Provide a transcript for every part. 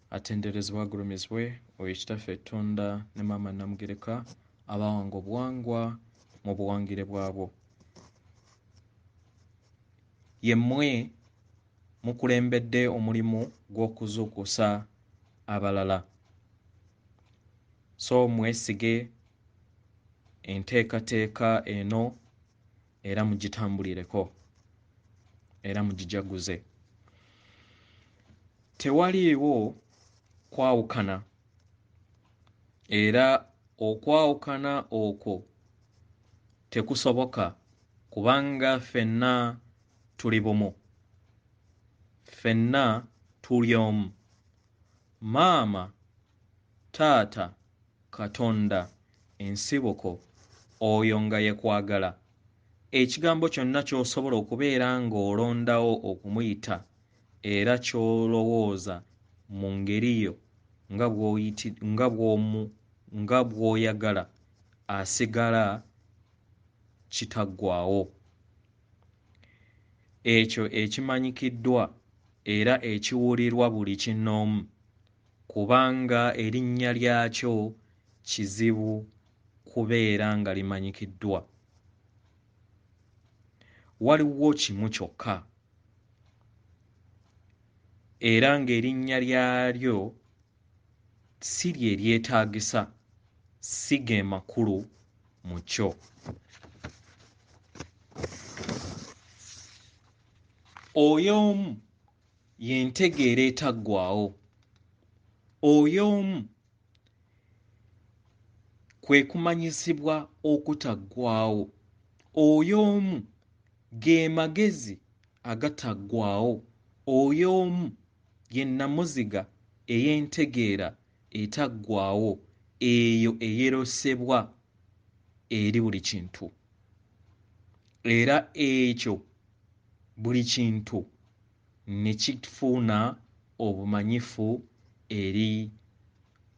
Atenderezebwe agulumizibwe oyo Kitaffe Ttonda ne Maama Nnamugereka abawanga obuwangwa mu buwangire bwabwo. Yemmwe mukulembedde omulimu gw'okuzuukusa abalala. So mwesige enteekateeka eno era mugitambulireko era mugijaguze. Tewaliiwo kwawukana era okwawukana okwo tekusoboka kubanga ffenna tuli bumu. Ffenna tuli omu. Maama, taata, Katonda, ensibuko, oyo nga ye kwagala. Ekigambo kyonna ky'osobola okubeera ng'olondawo okumuyita era ky'olowooza mu ngeri yo nga bw'oyiti nga bw'omu nga bw'oyagala asigala kitaggwaawo. Ekyo ekimanyikiddwa era ekiwulirwa buli kinnoomu, kubanga erinnya lyakyo kizibu kubeera nga limanyikiddwa. Waliwo kimu kyokka, era ng'erinnya lyalyo si lye lyetaagisa, si ge makulu mu kyo. Oyo omu y'entegeera etaggwaawo. Oyo omu kwe kumanyisibwa okutaggwaawo. Oyo omu ge magezi agataggwaawo. Oyo omu ye nnamuziga ey'entegeera etaggwaawo eyo eyerosebwa eri buli kintu. Era ekyo buli kintu ne kifuuna obumanyifu eri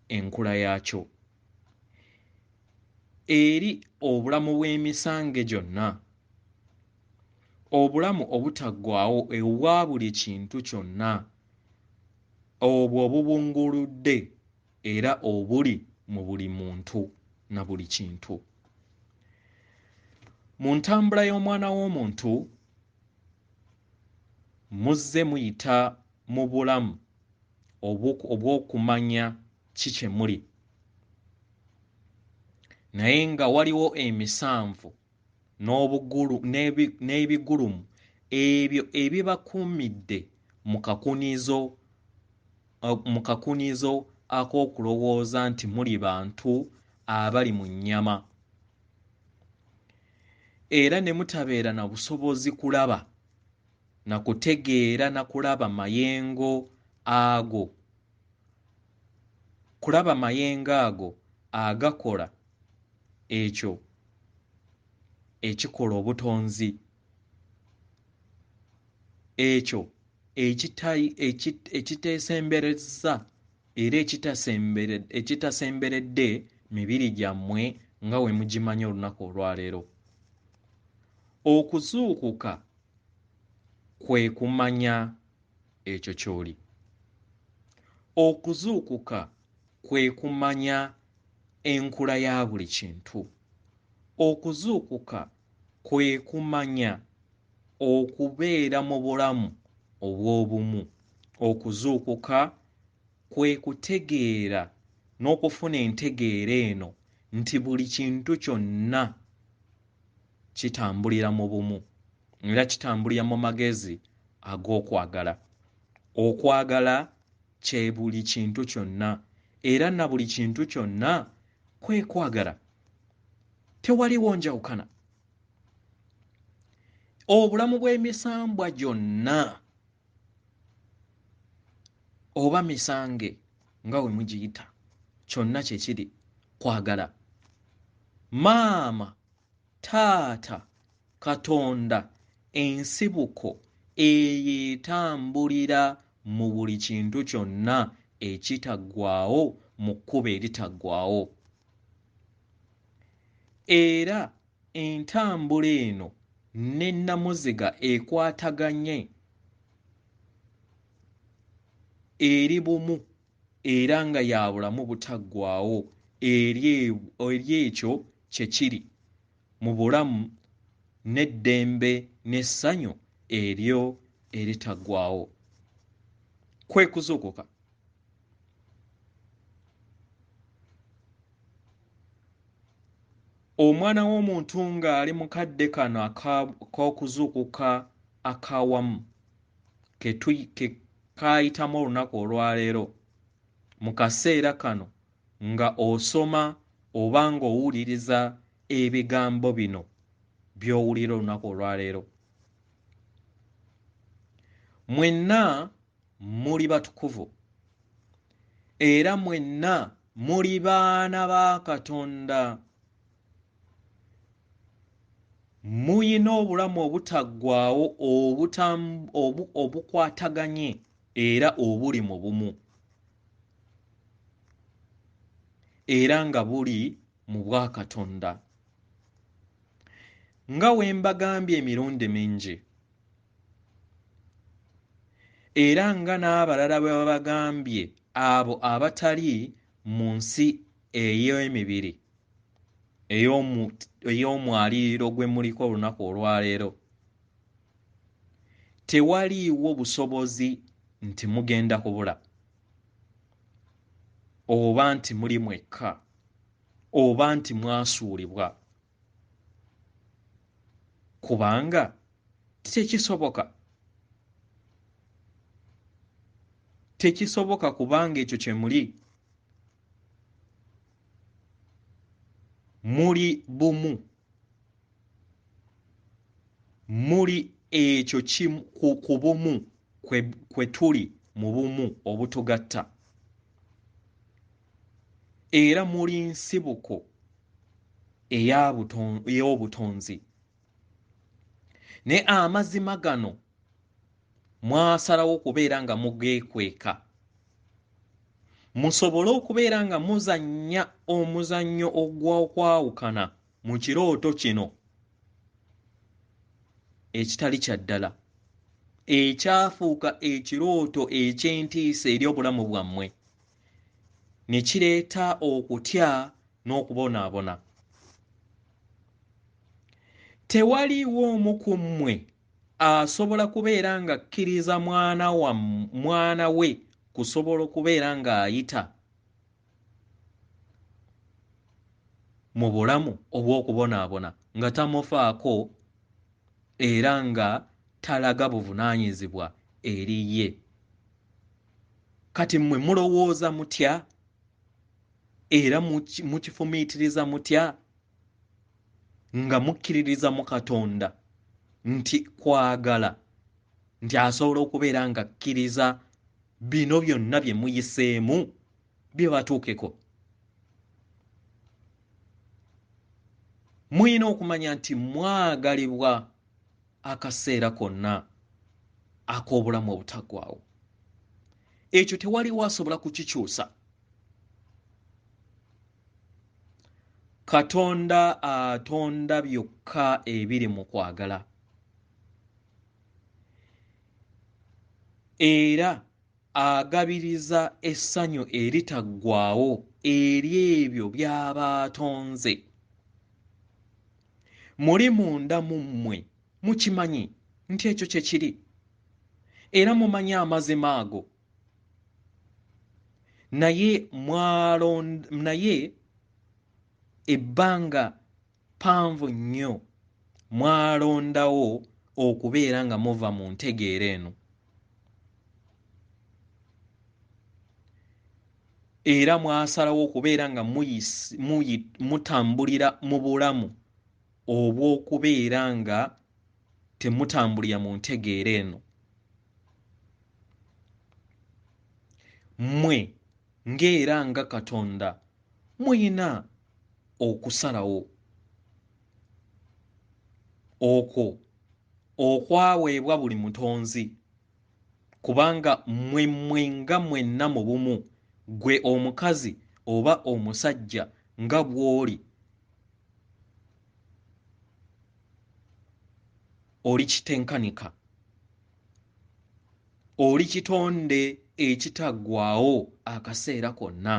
enkula yaakyo. Eri obulamu bw'emisange gyonna, obulamu obutaggwaawo obwa buli kintu kyonna, obwo obubunguludde era obuli mu buli muntu na buli kintu. Mu ntambula y'omwana w'omuntu muzze muyita mu bulamu obw'okumanya ki kye muli, naye nga waliwo emisanvu n'obugulu n'ebigulumu ebyo ebibakuumidde mu kakunizo mu kakunizo ak'okulowooza nti muli bantu abali mu nnyama era ne mutabeera na busobozi kulaba na kutegeera na kulaba mayengo ago kulaba mayengo ago agakola ekyo ekikola obutonzi ekyo ekiteesemberezza era ekitasemberedde mibiri gyammwe nga we mugimanyi olunaku olwaleero. Okuzuukuka kwe kumanya ekyo ky'oli. Okuzuukuka kwe kumanya enkula ya buli kintu. Okuzuukuka kwe kumanya okubeera mu bulamu obw'obumu. Okuzuukuka kwe kutegeera n'okufuna entegeera eno nti buli kintu kyonna kitambulira mu bumu era kitambulira mu magezi ag'okwagala. Okwagala kye buli kintu kyonna era na buli kintu kyonna kwe kwagala. Tewaliwo njawukana. Obulamu bw'emisambwa gyonna oba misange nga we mugiyita kyonna kye kiri kwagala. Maama, taata, Katonda, ensibuko eyo etambulira mu buli kintu kyonna ekitaggwaawo mu kkubo eritaggwaawo. Era entambula eno ne nnamuziga ekwataganye eri bumu. era nga ya bulamu butaggwaawo eri ekyo kye kiri mu bulamu n'eddembe n'essanyu eryo eritaggwaawo. Kwe kuzuukuka. Omwana w'omuntu ng'ali mu kadde kano ak'okuzuukuka akawamu ke kaayitamu olunaku olwaleero, mu kaseera kano nga osoma oba ng'owuliriza ebigambo bino by'owulira olunaku olwaleero, mwenna muli batukuvu era mwenna muli baana ba Katonda. Muyina obulamu obutaggwaawo obukwataganye era obuli mu bumu, era nga buli mu bwakatonda. Nga we mbagambye emirundi mingi, era nga n'abalala bwe babagambye abo abatali mu nsi ey'emibiri ey'omwaliiro gwe muliko olunaku olwaleero, tewaliiwo busobozi nti mugenda kubula, oba nti muli mwekka, oba nti mwasuulibwa, kubanga tekisoboka. Tekisoboka, kubanga ekyo kye muli. Muli bumu, muli ekyo ku bumu kwe tuli mu bumu obutugatta, era muli nsibuko ey'obutonzi. Naye amazima gano mwasalawo okubeera nga mugeekweka, musobole okubeera nga muzannya omuzannyo ogw'okwawukana mu kirooto kino ekitali kya ddala, ekyafuuka ekirooto eky'entiisa eri obulamu bwammwe, ne kireeta okutya n'okubonaabona. Tewaliiwo omu ku mmwe asobola kubeera ng'akkiriza mwana we kusobola okubeera ng'ayita mu bulamu obw'okubonaabona nga tamufaako era nga talaga buvunaanyizibwa eri ye. Kati mmwe mulowooza mutya era mukifumiitiriza mutya nga mukkiririza mu Katonda nti kwagala, nti asobola okubeera ng'akkiriza bino byonna bye muyiseemu bye batuukeko? Mulina okumanya nti mwagalibwa akaseera konna ak'obulamu obutaggwaawo. Ekyo tewaliwo asobola kukikyusa. Katonda atonda byokka ebiri mu kwagala, era agabiriza essanyu eritaggwaawo eri ebyo by'aba atonze. Muli munda mu mmwe mukimanyi nti ekyo kye kiri, era mumanyi amazima ago, naye naye ebbanga ppanvu nnyo mwalondawo okubeera nga muva mu ntegeera eno, era mwasalawo okubeera nga mutambulira mu bulamu obw'okubeera nga temutambulira mu ntegeera eno. Mmwe ng'era nga Katonda muyina okusalawo okwo okwaweebwa buli mutonzi, kubanga mmwe mmwe nga mwenna mu bumu, ggwe omukazi oba omusajja nga bw'oli, oli kitenkanika, oli kitonde ekitaggwaawo akaseera konna.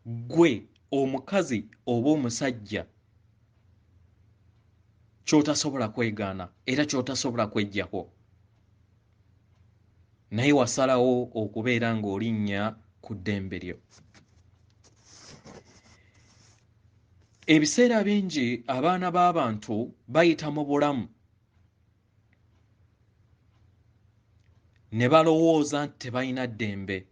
Ggwe omukazi oba omusajja ky'otasobola kwegaana era ky'otasobola kweggyako, naye wasalawo okubeera ng'olinnya ku ddembe lyo. Ebiseera bingi abaana b'abantu bayita mu bulamu ne balowooza nti tebalina ddembe.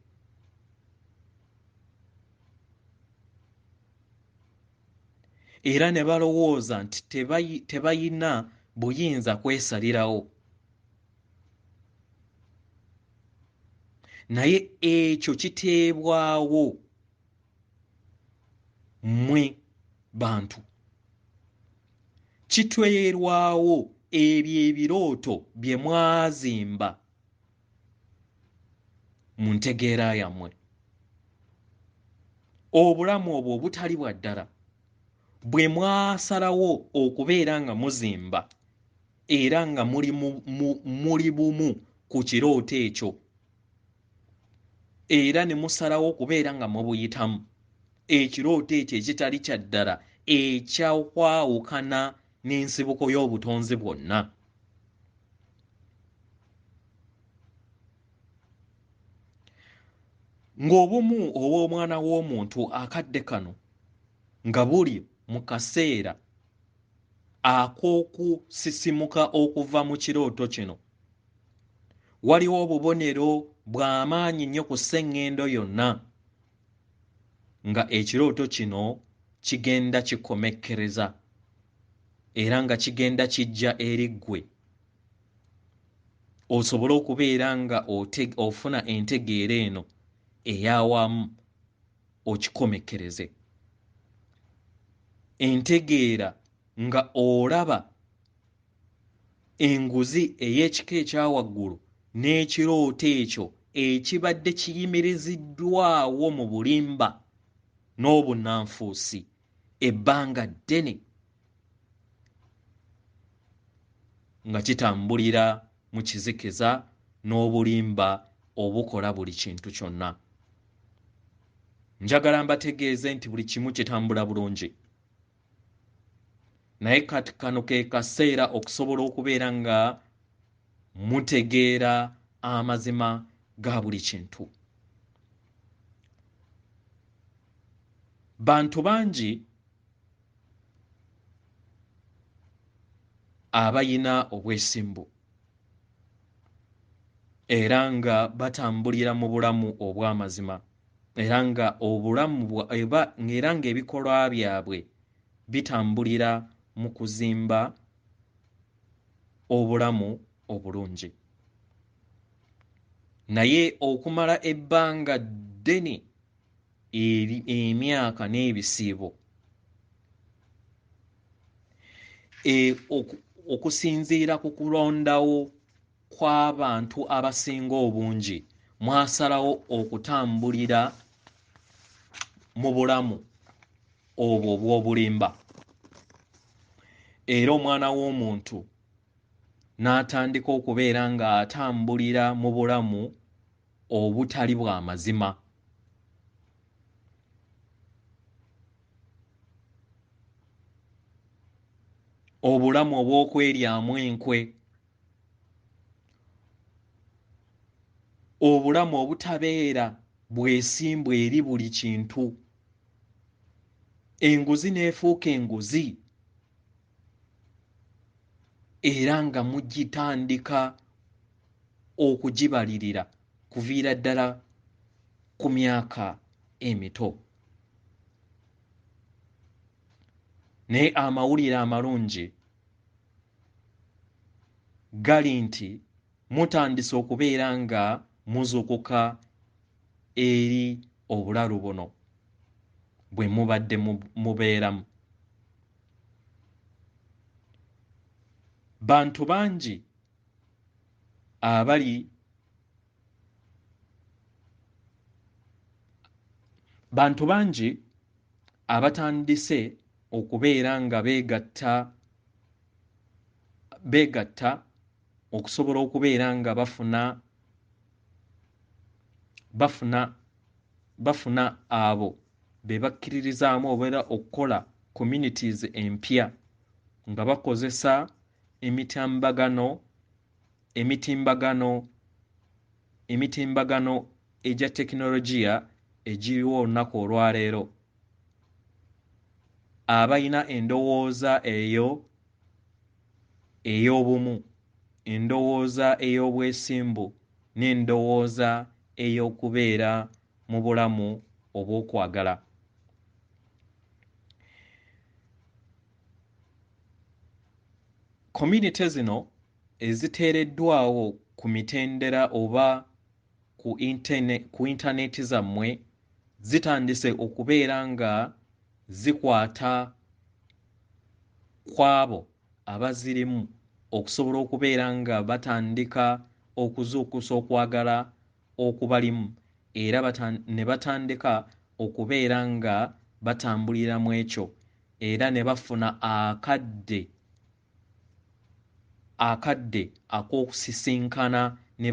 Era ne balowooza nti tebalina buyinza kwesalirawo. Naye ekyo kiteebwawo mmwe bantu. Kitwerwawo ebyo ebirooto bye mwazimba mu ntegeera yammwe. Obulamu obwo obutali bwa ddala bwe mwasalawo okubeera nga muzimba era nga muli bumu ku kirooto ekyo, era ne musalawo okubeera nga mubuyitamu. Ekirooto ekyo ekitali kya ddala ekyakwawukana n'ensibuko y'obutonzi bwonna. Ng'obumu obw'omwana w'omuntu akadde kano nga buli mu kaseera ak'okusisimuka okuva mu kirooto kino, waliwo obubonero bw'amaanyi nnyo ku sseŋŋendo yonna nga ekirooto kino kigenda kikomekkereza era nga kigenda kijja eri ggwe osobole okubeera nga ofuna entegeera eno ey'awamu okikomekkereze. Entegeera nga olaba enguzi ey'ekika ekya waggulu n'ekirooto ekyo ekibadde kiyimiriziddwawo mu bulimba n'obunnanfuusi ebbanga ddene nga kitambulira mu kizikiza n'obulimba obukola buli kintu kyonna. Njagala mbategeeze nti buli kimu kitambula bulungi, naye kati kano ke kaseera okusobola okubeera nga mutegeera amazima ga buli kintu. Bantu bangi abayina obwesimbu era nga batambulira mu bulamu obw'amazima, era nga obulamu era ng'ebikolwa byabwe bitambulira mu kuzimba obulamu obulungi. Naye okumala ebbanga ddene emyaka n'ebisiibo okusinziira ku kulondawo kw'abantu abasinga obungi, mwasalawo okutambulira mu bulamu obwo obw'obulimba. Era omwana w'omuntu n'atandika okubeera ng'atambulira mu bulamu obutali bwa mazima. Obulamu obw'okweryamu enkwe, obulamu obutabeera bwesimbu eri buli kintu. Enguzi n'efuuka enguzi era nga mugitandika okugibalirira kuviira ddala ku myaka emito. Naye amawulire amalungi gali nti mutandise okubeera nga muzuukuka eri obulalu buno bwe mubadde mubeeramu. Bantu bangi abali bantu bangi abatandise okubeera nga beegatta okusobola okubeera nga bafuna Bafuna abo be bakkiririzaamu obeera okukola communities empya nga bakozesa emitimbagano egya tekinologiya egiriwo olunaku olwaleero, abalina endowooza eyo ey'obumu, endowooza ey'obwesimbu, n'endowooza ey'okubeera mu bulamu obw'okwagala. Community zino eziteereddwawo ku mitendera oba ku intaneti zammwe zitandise okubeera nga zikwata kw'abo abazirimu okusobola okubeera nga batandika okuzuukusa okwagala okubalimu, era ne batandika okubeera nga batambulira mu ekyo, era ne bafuna akadde ak'okusisinkana ne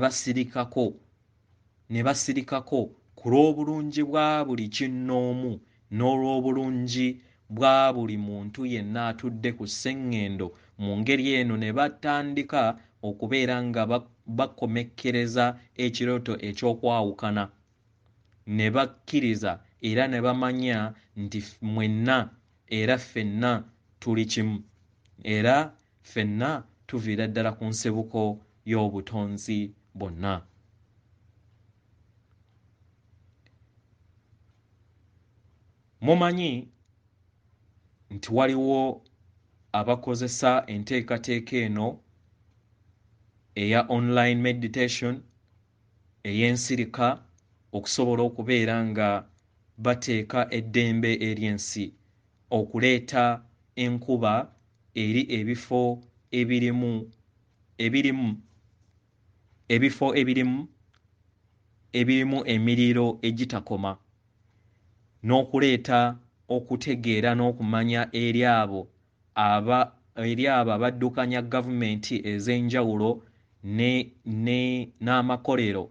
basirikako ku lw'obulungi bwa buli kinnoomu n'olw'obulungi bwa buli muntu yenna atudde ku sseŋŋendo. Mu ngeri eno ne batandika okubeera nga bakomekkereza ekirooto eky'okwawukana, ne bakkiriza era ne bamanya nti mwenna era ffenna tuli kimu, era ffenna tuviira ddala ku nsibuko y'obutonzi bwonna. Mumanyi nti waliwo abakozesa enteekateeka eno eya online meditation ey'ensirika okusobola okubeera nga bateeka eddembe ery'ensi, okuleeta enkuba eri ebifo ebirimu emiriro egitakoma, n'okuleeta okutegeera n'okumanya eri abo abaddukanya gavumenti ez'enjawulo n'amakolero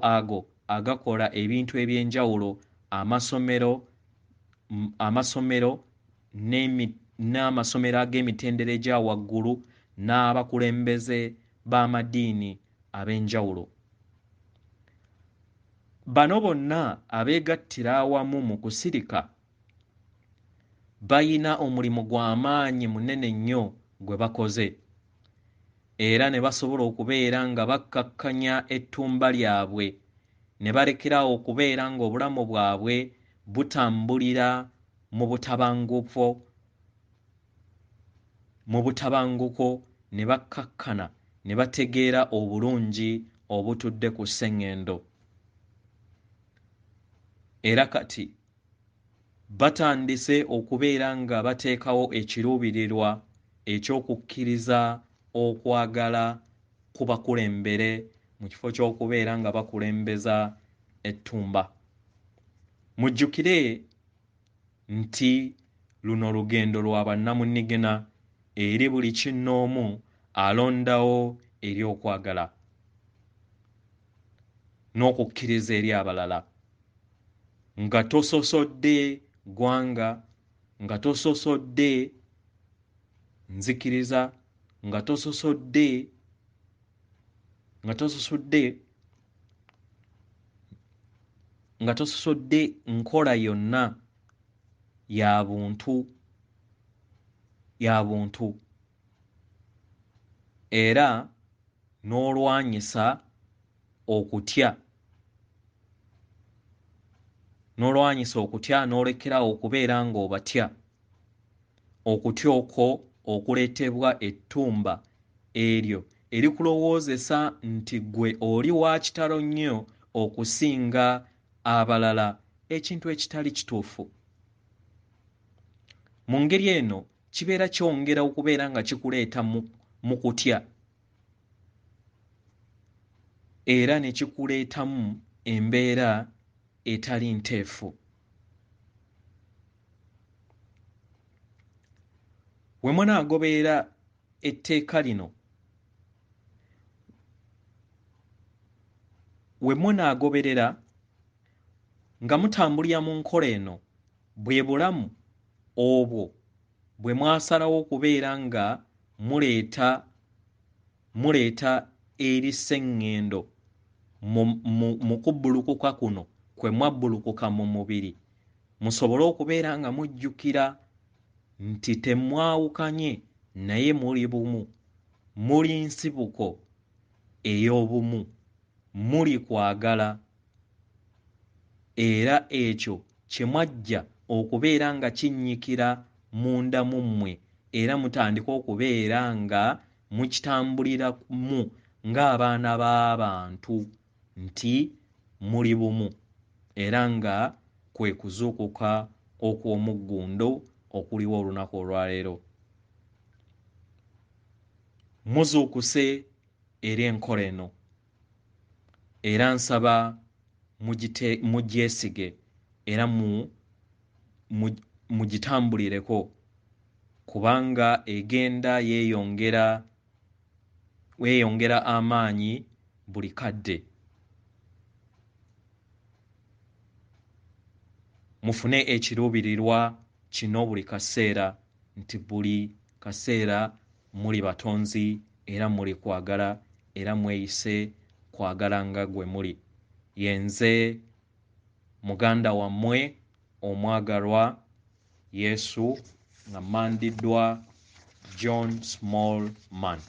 ago agakola ebintu eby'enjawulo, amasomero n'amasomero ag'emitendera egya waggulu n'abakulembeze b'amadiini ab'enjawulo. Bano bonna abeegattira awamu mu kusirika bayina omulimu gw'amaanyi munene nnyo gwe bakoze, era ne basobola okubeera nga bakkakkanya ettumba lyabwe, ne balekerawo okubeera ng'obulamu bwabwe butambulira mu butabanguko, ne bakkakkana ne bategeera obulungi obutudde ku sseŋŋendo. Era kati batandise okubeera nga bateekawo ekiruubirirwa eky'okukkiriza okwagala ku bakulembere mu kifo ky'okubeera nga bakulembeza ettumba. Mujjukire nti luno lugendo lwa bannamunigina eri buli kinnoomu alondawo eri okwagala n'okukkiriza eri abalala, nga tososodde ggwanga, nga tososodde nzikiriza, nga tososodde nkola yonna ya buntu, era n'olwanyisa okutya, n'olekerawo okubeera ng'obatya, okutya okwo okuleetebwa ettumba eryo erikulowoozesa nti ggwe oli wa kitalo nnyo okusinga abalala, ekintu ekitali kituufu. Mu ngeri eno kibeera kyongera okubeera nga kikuleeta mu kutya, era ne kikuleetamu embeera etali nteefu. We munaagoberera etteeka lino We munaagoberera nga mutambulira mu nkola eno, bwe bulamu obwo bwe mwasalawo okubeera nga muleeta eri sseŋŋendo mu kubbulukuka kuno kwe mwabbulukuka mu mubiri, musobole okubeera nga mujjukira nti temwawukanye naye muli bumu, muli nsibuko ey'obumu, muli kwagala, era ekyo kye mwajja okubeera nga kinnyikira munda mu mmwe, era mutandike okubeera nga mukitambuliramu ng'abaana b'abantu nti muli bumu, era nga kwe kuzuukuka okw'omuggundo okuliwo olunaku olwaleero. Muzuukuse eri enkola eno, era nsaba mugyesige era mugitambulireko, kubanga egenda yeeyongera amaanyi buli kadde. Mufune ekiruubirirwa kino buli kaseera, nti buli kaseera muli batonzi era muli kwagala, era mweyise kwagala nga gwe muli. Yenze muganda wammwe omwagalwa Yesu, nga mmandiddwa John Small Man.